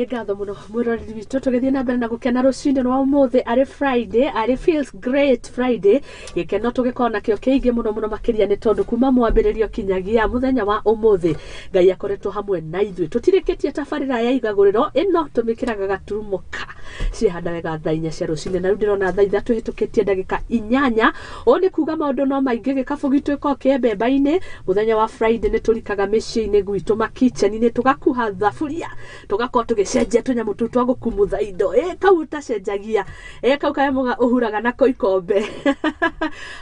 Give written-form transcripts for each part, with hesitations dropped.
Nĩ ngatho mũno mwĩroreri witũ, tũgĩthiĩ na mbere na gũkena rũcinĩ rwa ũmũthĩ arĩ Friday, arĩ feels great Friday. Gĩkeno tũgĩkorwo nakĩo kĩingĩ mũno mũno makĩria nĩ tondũ kuma mwambĩrĩrio kinyagia mũthenya wa ũmũthĩ Ngai akoretwo hamwe na ithuĩ. Tũtirĩkĩtie tabarĩra ya igagũrĩro ĩno, tũmĩkĩraga gaturumo ka ciehanda wega thaa 4 cia rũcinĩ, na rĩu ndĩrona thaa 3 hĩtũkĩtie ndagĩka 8. Ũũ nĩ kuga maũndũ no maingĩ, gĩkabũ gitũ gĩkoragwo kĩembemba-inĩ. Mũthenya wa Friday nĩ tũrikaga mĩciĩ-inĩ gwitũ, makitchen-inĩ, tũgakuha thaburia, tũgakorwo tũgĩcenjia tũnyamũ tũu twa gũkumutha indo. Kau ũtacenjagia, kau kanyamũ ũhuraga nako ikombe.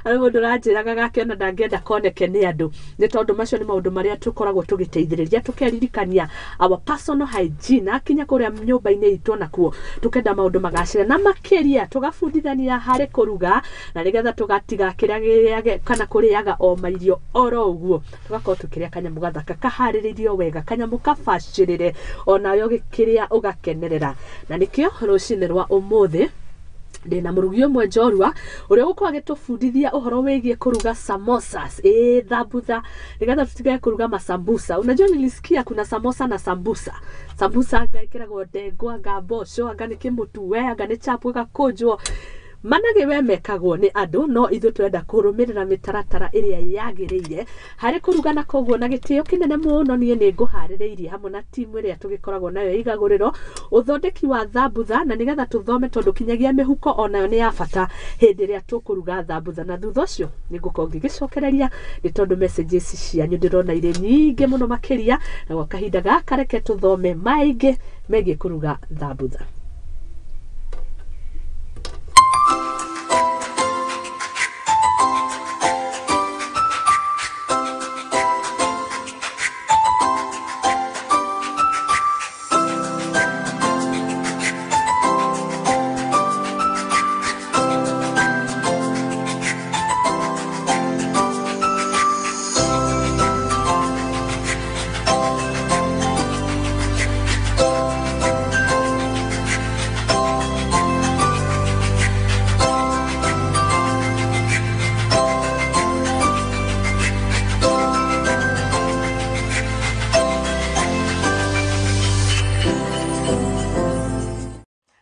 Harĩ mũndũ ũranjĩraga gakĩona ndangĩenda koneke nĩ andũ, nĩ tondũ macio nĩ maũndũ marĩa tũkoragwo tũgĩteithĩrĩria, tũkeririkania our personal hygiene akinya kũrĩa nyũmba-inĩ itũ, nakuo tũkenda maũndũ magacĩre, na makĩria tũgabundithania harĩ kũruga, na nĩgetha tũgatiga kĩrĩa kana kũrĩaga o mairio oro ũguo, tũgakorwo tũkĩrĩa kanyamũ gathaka kaharĩrĩirio wega, kanyamũ kabacĩrĩre, onawe ũgĩkĩrĩa ũgakenerera. Na nĩkĩo rũcinĩ rwa ũmũthĩ ndĩna mũrugi ũmwe njorua ũrĩa ũgũkorwo agĩtũbundithia ũhoro wĩgiĩ kũruga samosas, thambutha, nĩgetha tũtigage kũruga masambusa. Unajua nilisikia kuna samosa na sambusa. Sambusa anga ĩkĩragwo ndengũ, anga mboco, anga nĩ kĩmũtu, we anga nĩ chapo ĩgakũnjwo. Managĩ we mekagwo nĩ andũ, no ithuĩ tũrenda kũrũmĩrĩra mĩtaratara ĩrĩa yagĩrĩire harĩ kũruga, na koguo na gĩtĩo kĩnene mũno niĩ nĩ ngũharĩrĩirie hamwe na timu ĩrĩa tũgĩkoragwo nayo igagũrĩro ũthondeki wa thambutha, na nĩgetha tũthome, tondũ kinyagia mĩhuko onayo nĩ ya bata hĩndĩ ĩrĩa tũkũruga thambutha. Na thutha ũcio nĩ ngũkorwo ngĩgĩcokereria, nĩ tondũ messages cianyu ndĩrona irĩ nyingĩ mũno makĩria, na gwa kahinda gaka reke tũthome maingĩ megiĩ kũruga thambutha.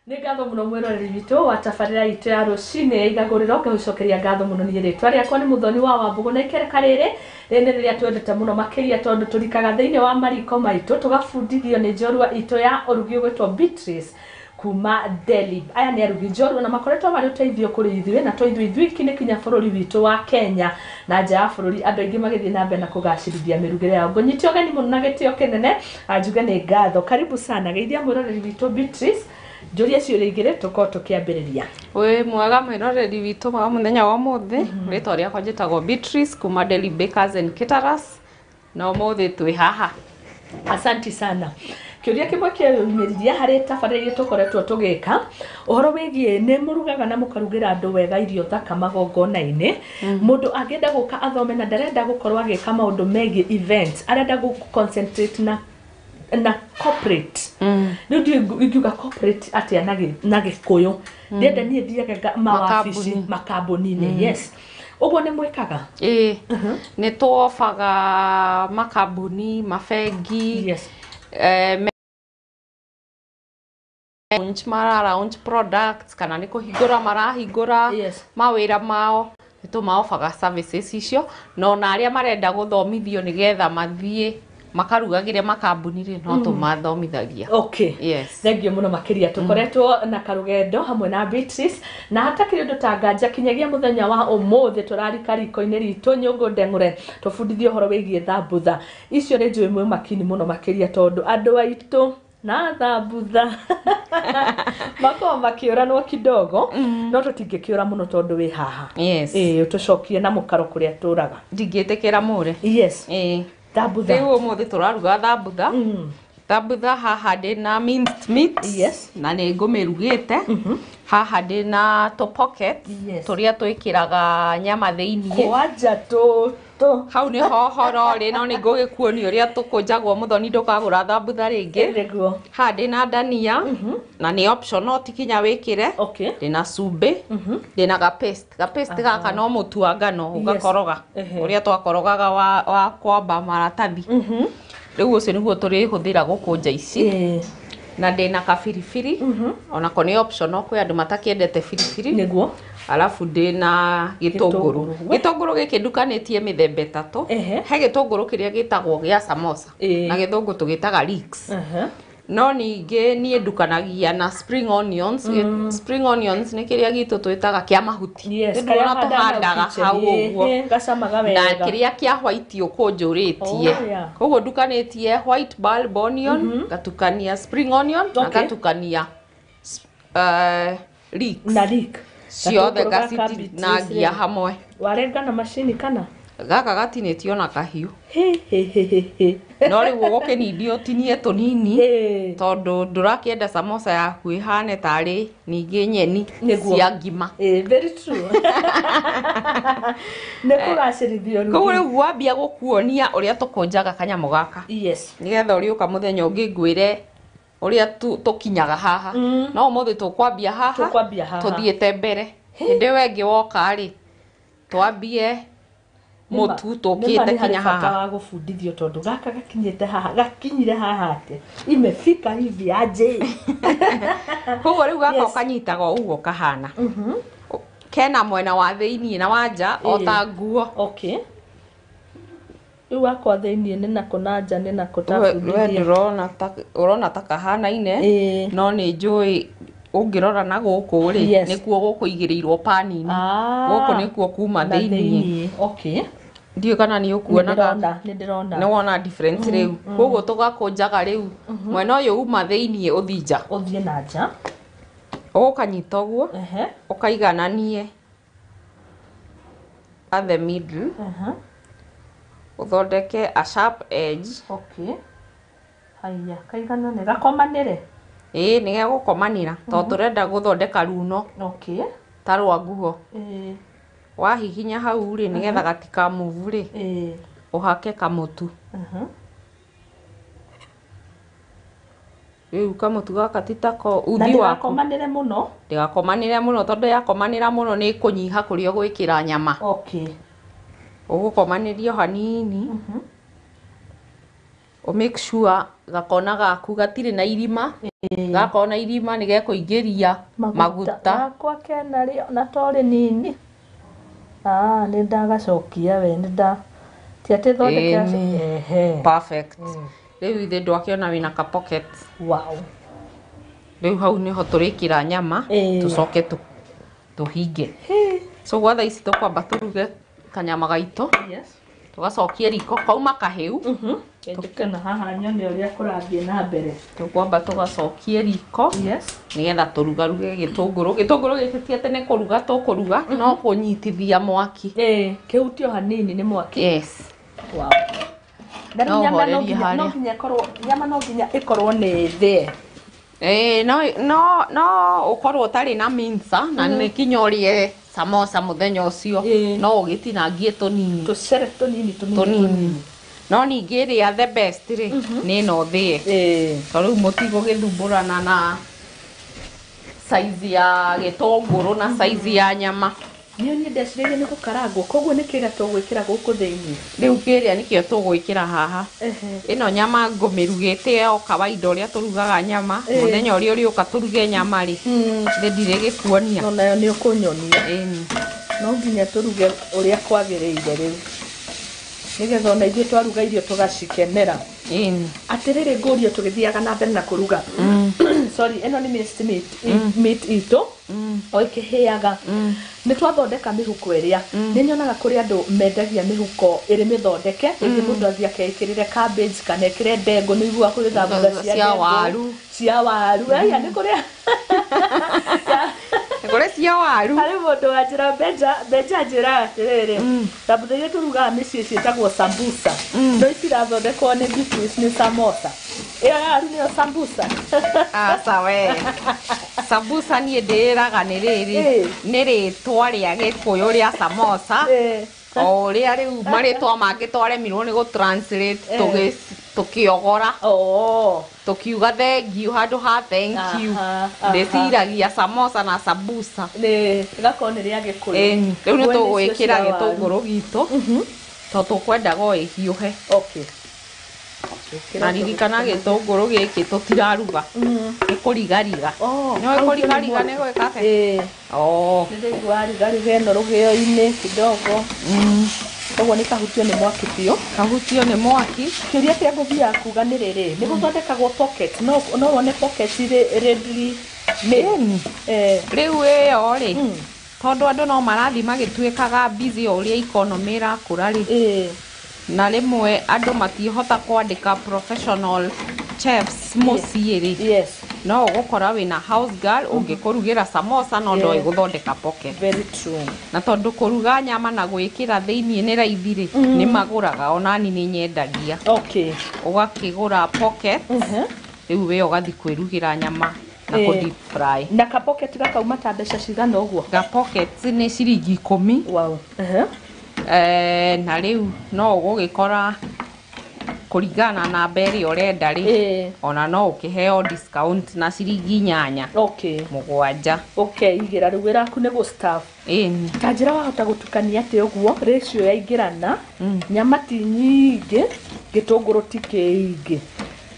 Nĩ ngatho mũno mwĩroreri witũ wa tabarĩra itũ ya rũcinĩ igagũrĩro, ngagũcokeria ngatho mũno. Niĩ rĩtwa rĩakwa nĩ Mũthoni wa Wambũgũ, na ikereka rĩrĩ rĩrĩ nĩ rĩrĩa twendete mũno makĩria, tondũ tũrikaga thĩinĩ wa mariko maitũ tũgabundithio nĩ njorua itũ ya ũrugi ũgwĩtwo Beatrice kuma Delhi. Aya nĩ arugi njorua na makoretwo marĩ ũteithio kũrĩ ithuĩ, na to ithuĩ ithuiki, nĩ kinya bũrũri witũ wa Kenya na nja ya bũrũri, andũ aingĩ magĩthiĩ na mbere na kũgacĩrithia mĩrugĩre yao. Ngũnyite ũgeni mũno na gĩtĩo kĩnene, njuge nĩ ngatho. Karibu sana, geithia mwĩroreri witũ Beatrice, njũrie ciũria igĩrĩ tũkorwo tũkĩambĩrĩria. Wĩ mwega mwĩroreri witũ wa mũthenya wa ũmũthĩ. Rĩtwa rĩakwa njĩtagwo Beatrice kuma Delhi Bakers and Caterers, na ũmũthĩ twĩ haha. Asanti sana. Kĩũria kĩmwe kĩyumĩririe harĩ tabarĩra iria tũkoretwo tũgĩka ũhoro wĩgiĩ nĩ mũrugaga na mũkarugĩra andũ wega irio thaka magongona-inĩ. Mũndũ angĩenda gũka athome na ndarenda gũkorwo agĩka maũndũ megiĩ events, arenda gũ concentrate na corporate, rĩu ndiũĩ ingiuga corporate atĩa na Gĩkũyũ, ndĩrenda niĩ thiage mawabici, makambuni-inĩ, yes, ũguo nĩ mwĩkaga? Ĩĩ, nĩ tuobaga makambuni, mabengi, launch, mara launch products, kana nĩ kũhingũra marahingũra mawĩra mao, nĩ tũmaobaga services icio. Na ona arĩa marenda gũthomithio nĩgetha mathiĩ makarugagĩre makambuni rĩ, no tũmathomithagia. Okay. Yes. Thengiũ mũno makĩria. Tũkoretwo na karũgendo hamwe na Beatrice, na hatakĩrĩ ũndũ ta nganja kinyagia mũthenya wa ũmũthĩ tũrarika riko-inĩ ritũ nyũngũ ndeng'ũre tũbundithie ũhoro wĩgiĩ thambutha icio. Nĩ njũĩ mwĩ makini mũno makĩria, tondũ andũ aitũ na thambutha makoragwo makĩũranwo kidogo, no tũtingĩkĩũra mũno tondũ wĩ haha. Yes. Ĩĩ, tũcokie na mũkaro kũrĩa tũraga. Ndingĩtĩkĩra mũre. Yes. Ĩĩ. Thambutha. Rĩu ũmũthĩ tũraruga thambutha. Thambutha haha ndĩna minced meat na nĩ ngũmĩrugĩte. Haha ndĩna tũ pocket tũrĩa twĩkĩraga nyama thĩiniĩ. Kwanja tũtũ. Hau nĩho ũhoro ũrĩ, no nĩ ngũgĩkuonia ũrĩa tũkũnjagwo, Mũthoni, ndũkagũra thambutha rĩngĩ. Nĩguo. Haha ndĩna ndania, na nĩ optional, ti kinya wĩkĩre. Ndĩna cumbĩ, ndĩna ga paste. Ga paste gaka no mũtu wa ngano ũgakoroga ũrĩa twakorogaga wa kwamba maratathi. Rĩu ũcio nĩguo tũrĩhũthĩra gũkũnja ici. Na ndĩna kabiribiri, onako nĩ optional, kwĩ andũ matakĩendete biribiri. Nĩguo. Alafu ndĩna gĩtũngũrũ. Gĩtũngũrũ. Gĩtũngũrũ gĩkĩ ndukanĩtie mĩthemba ĩtatũ. He gĩtũngũrũ kĩrĩa gĩtagwo gĩa samosa, na gĩthũngũ tũgĩtaga leeks. No ningĩ niĩ ndukanagia na spring onions. Spring onions nĩ kĩrĩa gitũ twĩtaga kĩa mahuti. Yes, Nĩ karĩa ndĩrona ũhandaga hau tũhandaga kitchen. hau ũguo. Gacamaga Na wega. kĩrĩa kĩa white ũkũnjũrĩtie. Oh, yeah. Koguo ndukanĩtie white bulb onion, ngatukania spring onion, na ngatukania leeks. Na leek. Ciothe Gatũngũrũ gaka ngacitinagia Beatrice rĩ. hamwe. Warenga na macini kana? Gaka gatinĩtio na kahiũ. He he he he he. No rĩu ũgũkĩnindio ũtinie tũnini, tondũ ndũrakĩenda samosa yaku ĩhane tarĩ ningĩ nyeni Nĩguo. cia ngima. Very true. Nĩ kũgacĩrithio Koguo rũgi. rĩu wambia gũkuonia ũrĩa tũkũnjaga kanyamũ gaka, nĩgetha ũrĩũka mũthenya ũngĩ ngwĩre ũrĩa tũkinyaga haha. No ũmũthĩ tũkwambia haha, Tũkwambia haha. tũthiĩte mbere. Hĩndĩ ĩyo ĩngĩ woka rĩ, twambie mũtu tũkĩte kinya bata haha. Wa gũbundithio, tondũ gaka gakinyĩte haha, gakinyire haha atĩa? Imefika hivi aje? Koguo rĩu gaka Yes. ũkanyitaga o ũguo kahana. Kena mwena wa thĩiniĩ na wa nja o ta nguo. Okay, rĩu wakwa thĩiniĩ nĩ nako na nja nĩ nako? We Tabundithia. Ndũrona ta ũrona ta kahanaine, no nĩ njũĩ ũngĩrora na gũkũ rĩ, nĩkuo gũkũ igĩrĩirwo panini. Gũkũ nĩkuo kuma Na thĩiniĩ. Thĩiniĩ. Okay. Ndiũĩ kana nĩ ũkuona. Nĩndĩrona, nĩndĩrona. Nĩ wona difference rĩu? Koguo tũgakũnjaga rĩu mwena ũyũ uma thĩiniĩ ũthi nja. Ũthiĩ na nja. Ũgũkanyita ũguo, ũkaigananie at the middle, ũthondeke a sharp edge. Okay, haya, kaiganane, gakomanĩre. Ĩĩ, nĩ gegũkomanĩra tondũ tũrenda gũthondeka runo ta rwa nguo. Wahihinya hau rĩ, nĩgetha gatikamove rĩ, ũhake kamũtu. Rĩu kamũtu gaka ti tako Na uthi waku. Ndĩgakomanĩre mũno. Ndĩgakomanĩre mũno, tondũ yakomanĩra mũno nĩ ĩkũnyiha kũrĩa ũgwĩkĩra nyama. Ũgũkomanĩria o hanini, ũ make sure gakona gaku gatirĩ na irima. Gakorwo na irima nĩ gekũingĩria maguta. Gakwa kena rĩ na torĩ nini. Ah, nĩ ndagacokia we, nĩ nda ti atĩ thondeke. Ĩni. Perfect. Rĩu ithe ndwakĩona wĩna ka pocket. Rĩu hau nĩho tũrĩkĩra nyama, tũcoke tũhinge. So gwa thaa ici tũkwamba tũruge kanyama gaitũ, tũgacokie riko kauma kahĩu. Njũke na haha nyone ũrĩa kũrathiĩ na mbere. Tũkwamba tũgacokie riko nĩgetha tũrugaruge gĩtũngũrũ. Gĩtũngũrũ gĩkĩ ti atĩ nĩ kũruga tũkũruga, no kũnyitithia mwaki. Ĩĩ, kĩhutio hanini nĩ mwaki. Yes. Na rĩu No nyama no ũhorerie nginya, no harĩa. nginya ĩkorwo, nyama no nginya ĩkorwo nĩ thĩe? Ĩĩ, no ũkorwo ũtarĩ na mincer na nĩ kinya ũrĩe samosa mũthenya ũcio, no ũgĩtinangie tũnini. Tũcere tũnini tũnini. Tũnini. No ningĩ ĩrĩa the best rĩ, nĩ ĩno thĩe, tondũ rĩu mũtigũgĩthumbũrana na size ya gĩtũngũrũ na size ya nyama. Niĩ ndecirĩirie nĩ gũkarangwo, koguo nĩ kĩrĩa tũgwĩkĩra gũkũ thĩiniĩ? Rĩu kĩrĩa nĩkĩo tũgwĩkĩra haha. Ĩno nyama ngũmĩrugĩte o kawaida ũrĩa tũrugaga nyama. Mũthenya ũrĩa ũrĩũka tũruge nyama rĩ, nĩ ndirĩgĩkuonia. No nayo nĩ ũkũnyonia. Ĩni. No nginya tũruge ũrĩa kwagĩrĩire rĩu, nĩgetha ona ithuĩ twaruga irio tũgacikenera. Ĩni. Atĩrĩrĩ, ngũrio tũgĩthiaga na mbere na kũruga, sorry, ĩno nĩ minced meat, meat itũ o ĩkĩhĩaga, nĩ twathondeka mĩhuko ĩrĩa nĩ nyonaga kũrĩ andũ mendagia mĩhuko ĩrĩ mĩthondeke. Rĩngĩ mũndũ athiĩ akeĩkĩrĩre cabbage kana ĩkĩre ndengũ. Nĩ iguaga kũrĩ thambutha cia Cia ndengũ, waru. Cia waru, aya nĩ kũrĩa. Kũrĩ cia waru. Harĩ mũndũ wanjĩra mbenja mbenja, njĩra atĩrĩrĩ, thambutha iria tũrugaga mĩciĩ ciĩtagwo sambusa, no itirathondekwo nĩ Beatrice, nĩ samosa. Ĩyo ya waru nĩyo sambusa? Aca we, sambusa niĩ ndĩraga nĩ rĩrĩ, nĩ rĩtwa rĩa gĩkũyũ rĩa samosa, o ũrĩa rĩu marĩtwa mangĩ twaremirwo nĩ gũ-translate, tũkĩogora, tũkiuga thengiũ handũ ha thank you. Ndĩciragia samosa na sambusa Nĩ ĩgakorwo nĩ rĩa gĩkũyũ. Ĩni. Rĩu nĩ Ngwe nĩcio tũgwĩkĩra cia waru. gĩtũngũrũ gitũ, tondũ tũkwendaga o ĩhiũhe. Na ririkana gĩtũngũrũ gĩkĩ tũtiraruga, nĩ kũrigariga. Oh, Nĩũĩ kũrigariga nĩ gwĩka atĩa? Ĩĩ. Oh. Nĩndĩraigua warigariga ĩno rũgĩo-inĩ kidogo. Koguo nĩ kahutio nĩ mwaki biũ. Kahutio nĩ mwaki. Kĩũria kĩrĩa ngũthiaga kuga nĩ rĩrĩ, nĩ gũthondekagwo pocket, no wone pocket irĩ readily made? Ĩni. Eh. Rĩu ĩyo rĩ, tondũ andũ no marathiĩ magĩtuĩkaga busy o ũrĩa economy ĩrakũra rĩ, na rĩmwe andũ matihota kwandĩka professional chefs mũciĩ rĩ, no ũgũkora wĩna house girl ũngĩkũrugĩra samosa no ndoĩ gũthondeka pocket. Very true. Na tondũ kũruga nyama na gwĩkĩra thĩiniĩ nĩ raithi rĩ, nĩ magũraga, onani nĩ nyendagia. Ũgakĩgũra pocket, rĩu we ũgathiĩ kwĩrugĩra nyama na kũ deep fry. Na ka pocket gakauma ta mbeca cigana ũguo? Ga pocket nĩ ciringi 10. Wow. Na rĩu no ũgũgĩkora kũringana na namba ĩrĩa ũrenda rĩ, ona no ũkĩheo discount na ciringi 8. 7. Ũkeigĩra rĩu wĩra waku nĩ gũ staff. Ĩni. Ta njĩra wahota gũtukania atĩ ũguo ratio yaingĩrana, nyama ti nyingĩ, gĩtũngũrũ ti kĩingĩ.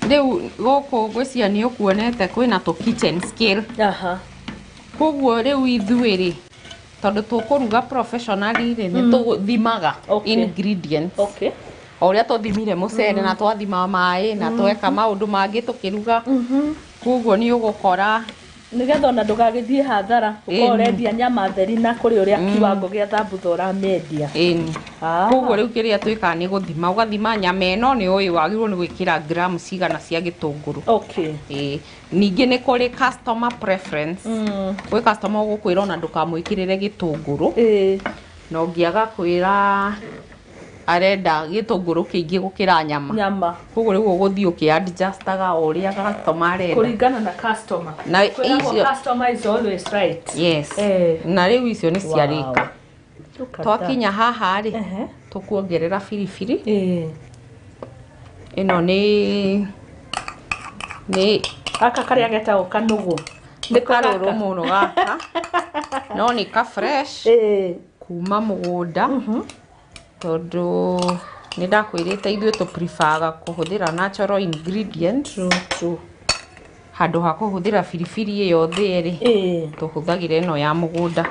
Rĩu gũkũ ngwĩciria nĩ ũkuonete kwĩna tũ kitchen scale. Koguo rĩu ithuĩ rĩ, tondũ tũkũruga professionally rĩ, nĩ tũthimaga ingredients. O ũrĩa tũthimire mũcere na twathima maĩ na tweka maũndũ mangĩ tũkĩruga. Koguo nĩ ũgũkora nĩgetha ona ndũgagĩthiĩ hathara ũkorwo ũrendia nyama theri na kũrĩ ũrĩa kiwango gĩa thambutha ũramĩendia. Ĩni. Koguo rĩu kĩrĩa twĩkaga nĩ gũthima, ũgathima nyama ĩno nĩ ũĩ wagĩrĩirwo nĩ gwĩkĩra gramu cigana cia gĩtũngũrũ. Ĩĩ. Ningĩ nĩ kũrĩ customer preference. Gwĩ customer ũgũkwĩra ona ndũkamwĩkĩrĩre gĩtũngũrũ. Na ũngĩaga kwĩra arenda gĩtũngũrũ kĩingĩ gũkĩra nyama. Nyama. Koguo rĩu ũgũthiĩ ũkĩ-adjustaga o ũrĩa customer arenda. Kũringana na customer. Na Kwĩragwo icio customer is always right. Yes. Na rĩu icio nĩ ciarĩka. Wow. Look at Twakinya that. haha rĩ, tũkuongerera biribiri. Ĩno nĩ Gaka karĩa getagwo kanũgũ. Nĩ karũrũ mũno gaka. No nĩ ka fresh. Kuma mũgũnda. Tondũ nĩ ndakwĩrĩte ithuĩ tũ preferaga kũhũthĩra natural ingredients. True, true. Handũ ha kũhũthĩra biribiri ĩyo thĩe rĩ, tũhũthagĩra ĩno ya mũgũnda.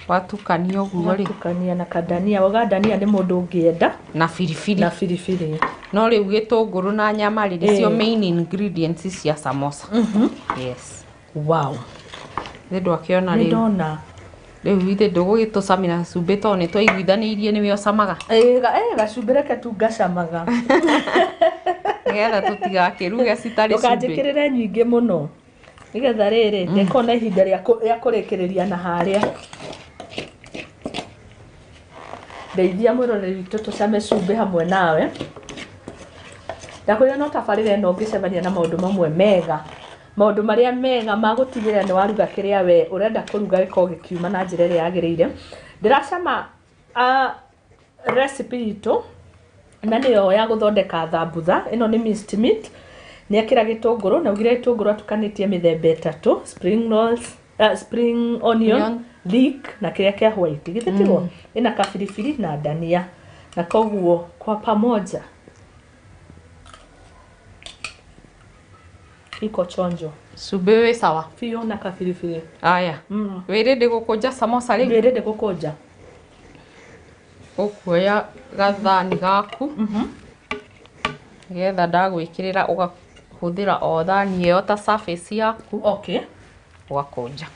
Watukania ũguo rĩ, Watukania na kadania. Wauga dania nĩ mũndũ ũngĩenda. Na biribiri. Na biribiri. No rĩu gĩtũngũrũ na nyama rĩ, nĩcio main ingredients cia samosa. Yes. Wow. Nĩ ndwakĩona Nĩ rĩu. ndona. Rĩu ithe ndũgũgĩtũcamĩra cumbĩ tondũ nĩ twaiguithanĩirie nĩwe ũcamaga. Ĩĩ, gacumbĩ reke tu ngacamaga. Nĩgetha tũtigakĩruge citarĩ cumbĩ. Ndũkanjĩkĩrĩre nyingĩ mũno. Nĩgetha rĩrĩ, ndĩkona ihinda rĩa kũrĩkĩrĩria na harĩa. Ndeithia mwĩroreri witũ tũcame cumbĩ hamwe nawe. Ndakwĩra no tabarĩra ĩno ũngĩcemania na maũndũ mamwe mega. Maũndũ marĩa mega ma gũtigĩrĩra nĩ waruga kĩrĩa we ũrenda kũruga gĩkorwo gĩkiuma na njĩra ĩrĩa yagĩrĩire. Ndĩracama recipe itũ na nĩyo ya gũthondeka thambutha. Ĩno nĩ minced meat. Nĩ ekĩra gĩtũngũrũ na augire gĩtũngũrũ atukanĩtie mĩthemba ĩtatũ, spring rolls, spring onion, Onion. leek na kĩrĩa kĩa white. Githĩ tiguo? Ĩna kabiribiri na dania. Na koguo kwa pamoja iko chonjo. Cumbĩ wĩ sawa. Biũ na kabiribiri. Aya. Wĩ ready gũkũnja samosa rĩu? Ndĩ ready gũkũnja. Ũkuoya gathani gaku. Nĩgetha ndagwĩkĩrĩra ũgahũthĩra o thani ĩyo ta surface yaku. Ũgakũnja.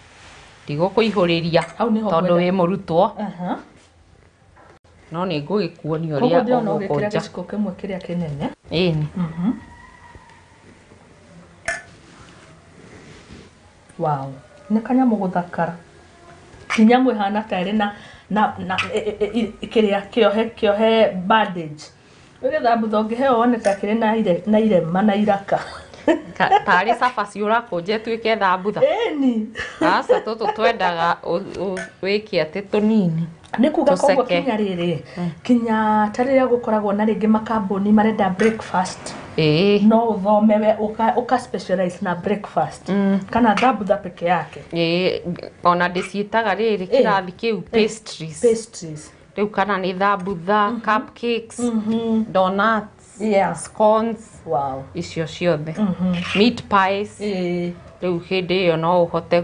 Ndigũkũihũrĩria Hau nĩho tondũ ngwenda. wĩ mũrutwo. No nĩ ngũgĩkuonia Koguo ũrĩa ndĩrona ũgĩkĩra ũgũkũnja. gĩciko kĩmwe kĩrĩa kĩnene. Ĩni. Wow. Nĩ kanyamũ gũthakara. Ti nyamũ ĩhana ta ĩrĩ na kĩrĩa kĩohe bandage. Ũgĩthambutha ũngĩheo wone ta kĩrĩ na irema na iraka. Tarĩ cabaci ũrakũnja ĩtuĩke thambutha. Ĩni. Aca, tũtũ twendaga wĩke atĩ tũnini. Nĩ kuga koguo Tũceke. kinya rĩrĩ, kinya ta rĩrĩa gũkoragwo na rĩngĩ makambuni marenda breakfast. No ũthome we ũka specialize na breakfast. Kana thambutha peke yake. Ĩĩ, ona ndĩciĩtaga rĩrĩ kĩrathi kĩu pastries. Pastries. Rĩu kana nĩ thambutha, cupcakes, donuts. Cakes, Yeah. scones, Wow. icio ciothe, meat pies. Rĩu hĩndĩ ĩyo no ũhote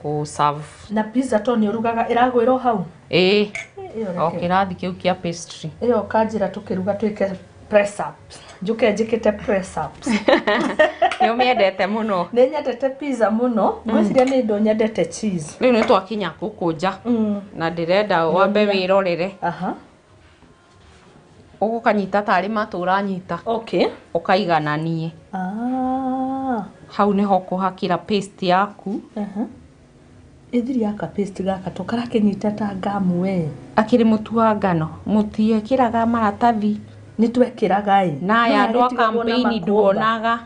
gũ serve. Na pizza to nĩ ũrugaga ĩragwĩra o hau? Ĩĩ. Ĩyo O reke. kĩrathi kĩu kĩa pastry. Ĩyo kanjĩra tũkĩruga twĩke press ups. Njũke njĩkĩte press ups. Nĩ ũmĩendete mũno. Nĩ nyendete pizza mũno. Ngwĩciria nĩ ndũ nyendete cheese. Rĩu nĩ twakinya gũkũnja na ndĩrenda wambe wĩrorere. Aha. Ũgũkanyita tarĩ matũ ũranyita. Okay. Ũkaigananie. Ah. Hau nĩho ũkũhakĩra paste yaku. Aha. Ĩthiri yaka paste gaka to karakĩnyita ta ngamu we. Akĩrĩ mũtu wa ngano, mũtiekĩraga maratathi. Nĩ twekĩraga ĩ. Na aya No andũ a yagĩtigagwo na campaign makomba. nduonaga.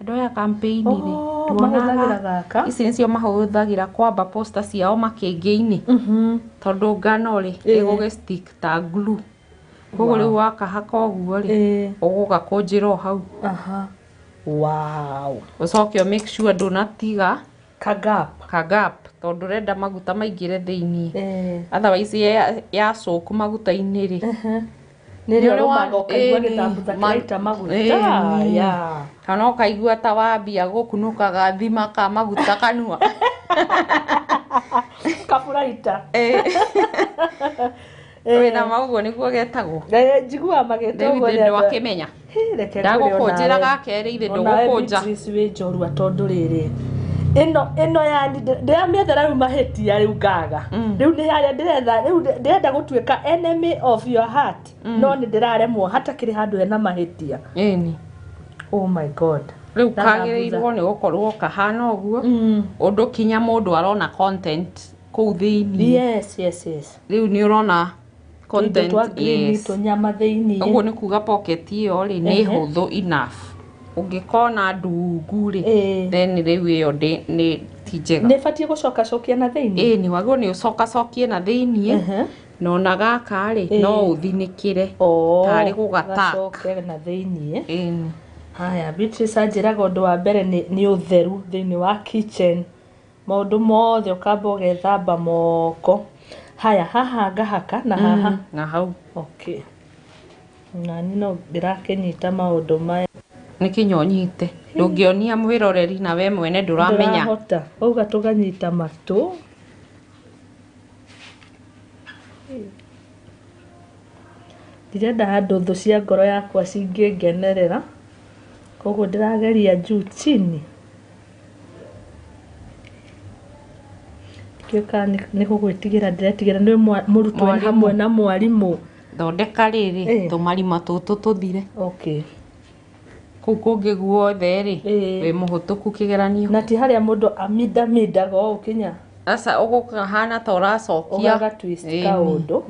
Andũ aya campaign rĩ, Oh, mahũthagĩra gaka. Ici nĩcio mahũthagĩra kwamba poster ciao makĩngĩ-inĩ. Tondũ ngano rĩ, ĩgũgĩ stick ta glue. Koguo rĩu wakahaka ũguo rĩ, ũgũgakũnjĩra o hau. Aha. Wow. Ũcoke ũ make sure ndũnatiga Ka gap. ka gap, tondũ ũrenda maguta maingĩre thĩiniĩ. Otherwise ya soak maguta-inĩ rĩ, Nĩrĩo Nĩ ũrĩ rũmaga ũkaigua gĩtambutha kĩraita maguta. Yeah. Kana ũkaigua ta wambia gũkunũka gathima ka maguta kanua. Kaburaita. Wĩna ma ũguo nĩguo getagwo. Njiguaga magĩta Rĩu ũguo ithe nĩ andũ- ndwakĩmenya. Hĩ, reke ngwĩre Ndagũkũnjĩra onawe. ga kerĩ ithe Onawe ndũgũkũnja. Beatrice wĩ njorua tondũ rĩrĩ ĩno yani ndĩramĩethera rĩu mahĩtia rĩu ngaga. Rĩu nĩ harĩa ndĩretha, rĩu ndĩrenda gũtuĩka enemy of your heart, no nĩ ndĩraremwo hatakĩrĩ handũ hena mahĩtia. Ĩni. Oh my God. Rĩu Na kagĩrĩirwo nĩ gũkorwo kahana ũguo, ũndũ kinya mũndũ arona content kũu thĩiniĩ. Yes. Rĩu nĩ ũrona Tũindo content. twa green, tũnyama thĩiniĩ. Ũguo nĩ kuga pocket ĩyo rĩ nĩ hũthũ enough. Ũngĩkona ndungu rĩ, then rĩu ĩyo nĩ ti njega. Nĩ batiĩ gũcokacokia na thĩiniĩ. Ĩni, wagĩrĩirwo nĩ ũcokacokie na thĩiniĩ. Na ona gaka rĩ, no ũthinĩkĩre Oh, tarĩ gũgataka. gacoke na thĩiniĩ. Ĩni. Haya, Beatrice anjĩraga ũndũ wa mbere nĩ ũtheru thĩinĩ wa kitchen. Maũndũ mothe ũkamba ũgethamba moko. Haya, haha ngahaka na haha. Na hau. Okay. Nani no ndĩrakĩnyita maũndũ maya. Nĩ kinya ũnyite. Ndũngĩonia mwĩroreri na we mwene ndũramenya. Ndũrahota. Wauga tũganyita matũ. Ndirenda handũ thũ cia ngoro yakwa cingĩngenerera. Koguo ndĩrageria juu chini. Ndiũĩ kana nĩ gũgwĩtigĩra ndĩretigĩra nĩ mũrutwo Mwarimũ. hamwe na mwarimũ. Thondeka rĩrĩ, tũmarima tũtũ tũthire. Okay. Kũu kũngĩ guothe rĩ, wĩ mũhũtũku kĩgeranio. Na ti harĩa mũndũ amindamindaga ũũ kinya. Aca, ũgũkahana ta ũracokia. Ũgaga twist kaũndũ.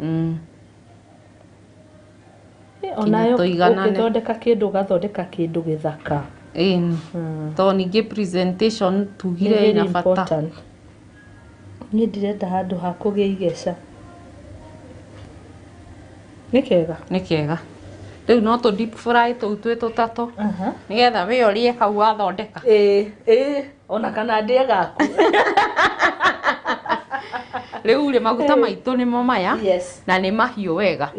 Onayo tũiganane. Ũkĩthondeka kĩndũ ũgathondeka kĩndũ gĩthaka. Ĩni. Tondũ ningĩ presentation tugire Nĩ very ĩna bata. important. Niĩ ndirenda handũ ha kũgĩa igeca. Nĩ kega. Nĩ kega. Rĩu no tũ deep fry tũu twĩ tũtatũ. Nĩgetha we ũrĩe kau wathondeka. Ĩĩ, ĩĩ, ona kana ndĩe gaku. Rĩu rĩ, maguta maitũ nĩmo maya. Yes. Na nĩ mahiũ wega.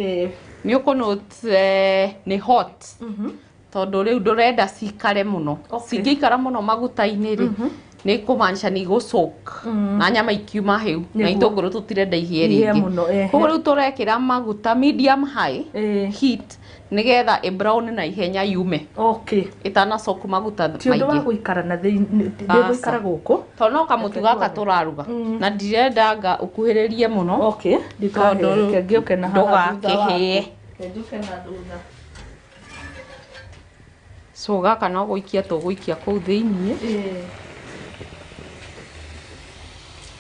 Nĩ ũkũ note nĩ hot. Tondũ rĩu ndũrenda cikare mũno. Cingĩikara mũno maguta-inĩ rĩ, nĩ kũmaanisha nĩ igũ soak. Na nyama ikiuma hĩu. Na itũngũrũ tũtirenda ihĩe Ihĩe rĩngĩ. mũno, ehe. Koguo rĩu tũrekĩra maguta medium high heat nĩgetha ĩ brown na ihenya yume. Okay. Ĩtana soak maguta Ti ũndũ wa maingĩ. gũikara na thĩinĩ, ndĩgũikara gũkũ. Tondũ no kamũtu gaka tũraruga. Na ndirenda anga ũkuhĩrĩrie mũno. Okay. Tondũ Reke ngĩũke na haha thutha waku. ndũgakĩhĩe. Reke njũke na thutha. So gaka no gũikia tũgũikia kũu thĩiniĩ.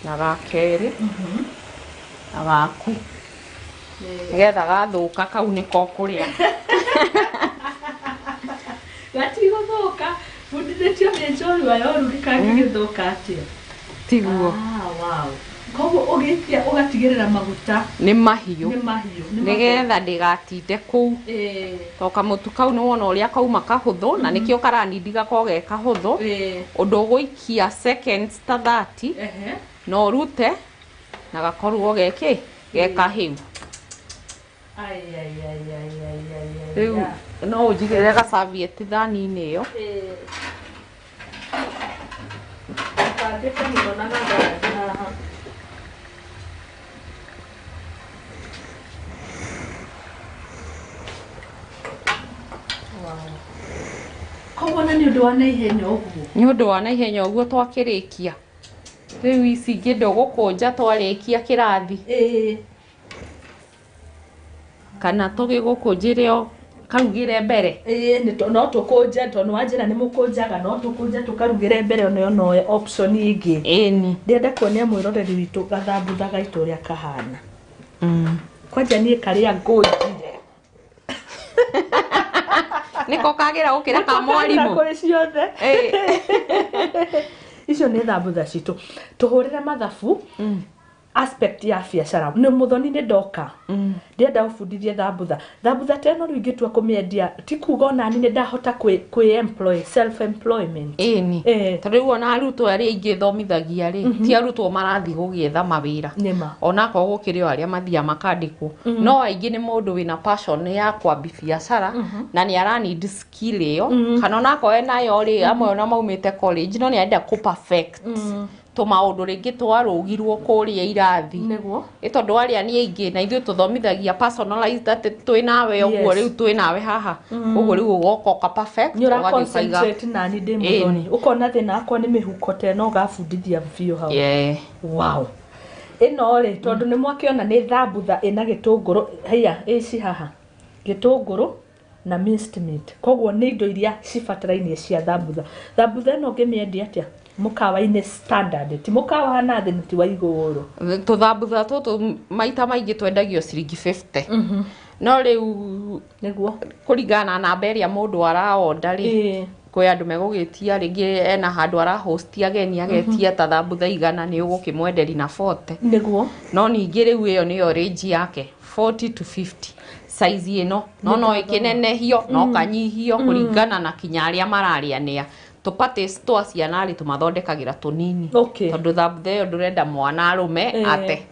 Na gakerĩ. Na gaku. Nĩgetha gathũka kau nĩko ũkũrĩa. Gatigũthũka. Bundithĩtio nĩ njorua ya ũrugi kangĩgĩthũka atĩa. Tiguo. Ah, wow. Koguo ũgĩikia ũgatigĩrĩra maguta Nĩ mahiũ. Nĩ mahiũ. Nĩgetha ndĩgatinde kũu. To kamũtu kau nĩ wona ũrĩa kauma kahũthũ, na nĩkĩo karanindi gakorwo ge kahũthũ. Ũndũ ũgũikia seconds ta 30, na ũrute na gakorwo ge kĩ? Ge kahĩu. Rĩu no ũnjigĩrĩre gacavieti thani-inĩ ĩyo. Bangĩte mũno na gathani haha. Koguo na nĩ ũndũ wa naihenya ũguo. Nĩ ũndũ wa naihenya ũguo twakĩrĩkia. Rĩu ici ingĩ ndũgũkũnja twarĩkia kĩrathi. Kana tũgĩgũkũnjĩre o karugĩre mbere. Ĩĩ no tũkũnje tondũ wanjĩra nĩ mũkũnjaga, no tũkũnje tũkarugĩre mbere onayo no option ĩngĩ. Ĩni. Ndĩrenda kuonia mwĩroreri witũ gathambutha gaitũ ũrĩa kahana. Kwanja niĩ karĩa ngũnjire. Nĩko kagĩra gũkĩra ka mwarimũ. Kũrĩ ciothe. Icio nĩ thambutha citũ. Tũhũrĩre mathabu aspect ya biacara. Nĩ mũthoni nĩ ndoka. Ndĩrenda ũbundithie thambutha. Thambutha ta ĩno rĩu ingĩtua kũmĩendia ti kuga onani nĩ ndahota kwĩ employ, self employment. Ĩni. Tondũ rĩu ona arutwo arĩa aingĩ thomithagia rĩ, ti arutwo marathiĩ gũgĩetha mawĩra. Nĩma. Onakorwo gũkĩrĩ o arĩa mathiaga makandĩkwo. No aingĩ nĩ mũndũ wĩna passion ya kwambi biacara na nĩ ara need skill ĩyo. Kana onakorwo enayo rĩ, amwe ona maumĩte college no nĩ arenda kũ perfect tũmaũndũ rĩngĩ twarũgirwo kũrĩa irathi. Nĩguo. Ĩ tondũ arĩa nĩ aingĩ na ithuĩ tũthomithagia personalized atĩ twĩ nawe ũguo rĩu twĩ nawe haha. Ũguo rĩu ũgoka ũka perfect. Nĩ ũra concentrate nani ndĩ mũthoni. Ũkona thĩna wakwa nĩ mĩhuko ta ĩno ũgabundithia biũ hau. Wow. Ĩno rĩ tondũ nĩ mwakĩona nĩ thambutha ĩna gĩtũngũrũ, haiya ĩci haha. Gĩtũngũrũ na minced meat. Koguo nĩ indo iria cibatarainie cia thambutha. Thambutha ĩno ũngĩmĩendia atĩa? Mũkawa-inĩ standard, ti mũkawa wa nathĩ na ti wa igũrũ. Tũthambutha tũtũ maita maingĩ twendagio ciringi 50. No rĩu nĩguo kũringana na namba ĩrĩa mũndũ araonda rĩ, kwĩ andũ megũgĩtia rĩngĩ ena handũ arahosti ageni agetia ta thambutha 100 nĩ ũgũkĩmwenderia na 40. Nĩguo. No ningĩ rĩu ĩyo nĩyo range yake 40 to 50 size ĩno no no ĩkĩnenehio no kanyihio kũringana na kinya arĩa mararĩanĩa. Tũpatĩ twa ciana rĩ tũmathondekagĩra tũnini. Tondũ thambutha ĩyo ndũrenda mwana arũme ate.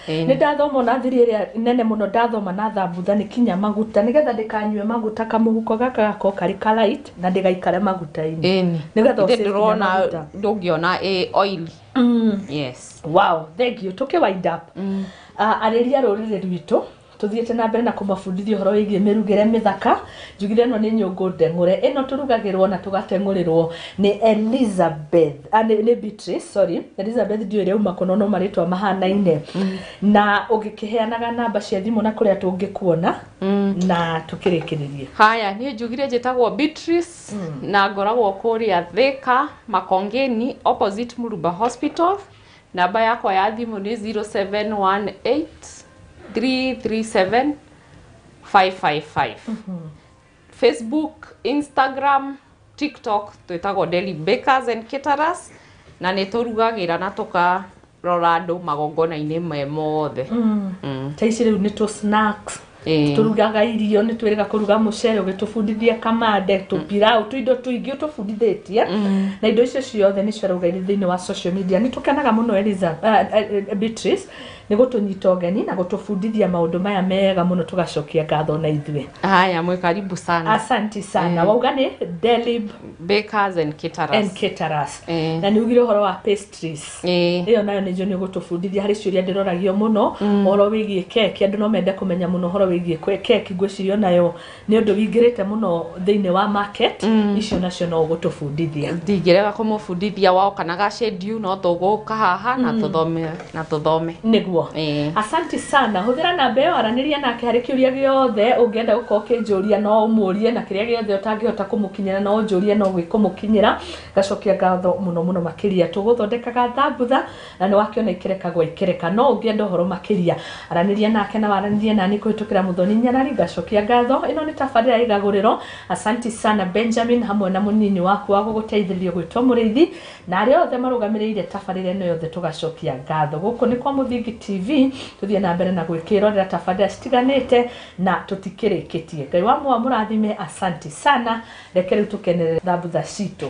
Nĩ ndathoma ona thiri ĩrĩa nene mũno ndathoma na thambutha nĩ kinya maguta nĩgetha ndĩkanyue maguta kamũhuko gaka gakorwo karĩ ka light na ndĩgaikare maguta-inĩ. Nĩgetha ũsave ndĩrona maguta. Ndũngĩona ĩ oily. Yes. Wow, thank you. Tũkĩ wind up. Arĩria rũrĩrĩ rwitũ tuthiĩte na mbere na kũmabundithia ũhoro wĩgiĩ mĩrugĩre mĩthaka. Njugire ĩno nĩ nyũngũ ndeng'ũre, ĩno tũrugagĩrwo na tũgateng'ũrĩrwo nĩ Elizabeth, nĩ Beatrice, sorry, Elizabeth ndiũĩ ĩrĩa uma kũno no marĩtwa mahanaine. Na ũngĩkĩheanaga namba cia thimũ na kũrĩa tũngĩkuona na tũkĩrĩkĩrĩrie. Haya, niĩ njugire njĩtagwo Beatrice na ngoragwo kũrĩa Thika Makongeni opposite Murumba Hospital. Namba yakwa ya thimũ nĩ 0718 337 555. Facebook, Instagram, TikTok twĩtagwo Deli Bakers and Caterers na nĩ tũrugagĩra na tũkarora andũ magongona-inĩ me mothe. Ta ici rĩu nĩ tũ snacks. Tũrugaga irio, nĩ twĩrĩga kũruga mũcere, ũgĩtũbundithia kamande, tũpilau, tũindo tũingĩ ũtũbundithĩtie. Na indo icio ciothe nĩ ciarauga irĩ thĩinĩ wa social media. Nĩ tũkenaga mũno Beatrice nĩ gũtũnyita ũgeni na gũtũbundithia maũndũ maya mega mũno, tũgacokia ngatho na ithuĩ. Haya, mwĩ karibu sana. Asante sana. Wauga nĩ Deli Bakers and Caterers. And Caterers. Na nĩ ugire ũhoro wa pastries. Ĩyo nayo nĩ njũĩ nĩ ũgũtũbundithia harĩ ciũria ndĩroragio mũno ũhoro wĩgiĩ keki. Andũ no mende kũmenya mũno ũhoro wĩgiĩ keki, ngwĩciria nayo nĩ ũndũ wĩingĩrĩte mũno thĩinĩ wa market. Icio nacio no ũgũtũbundithia. Ndingĩrega kũmũbundithia wao kana ga schedule no tũgũka haha na tũthome na tũthome. Nĩguo. Asante sana. Hũthĩra namba ĩyo, aranĩria nake harĩ kĩũria gĩothe ũngĩenda gũkorwo ũkĩnjũria no ũmũrie, na kĩrĩa gĩothe ũtangĩhota kũmũkinyĩra no ũnjũrie no gwĩkũmũkinyĩra. Ngacokia ngatho mũno mũno makĩria. Tũgũthondekaga thambutha na nĩ wakĩona ikereka gwa ikereka. No ũngĩenda ũhoro makĩria aranĩria nake na waranĩrie nani kũhĩtũkĩra Mũthoni Nyarari. Ngacokia ngatho. Ĩno nĩ tabarĩra ya Igagũrĩro. Asante sana Benjamin hamwe na mũnini waku wa gũgũteithĩrĩria gwĩtwo Mũrĩithi na arĩa othe marũgamĩrĩire tabarĩra ĩno yothe tũgacokia ngatho. Gũkũ nĩ kwa Mũthingi TV, tũthiĩ na mbere na gwĩkĩrorera tabarĩra citiganĩte na tũtikĩrĩkĩtie. Ngai wa mũrathime. Asante sana. Reke rĩu tũkenerere thambutha citũ.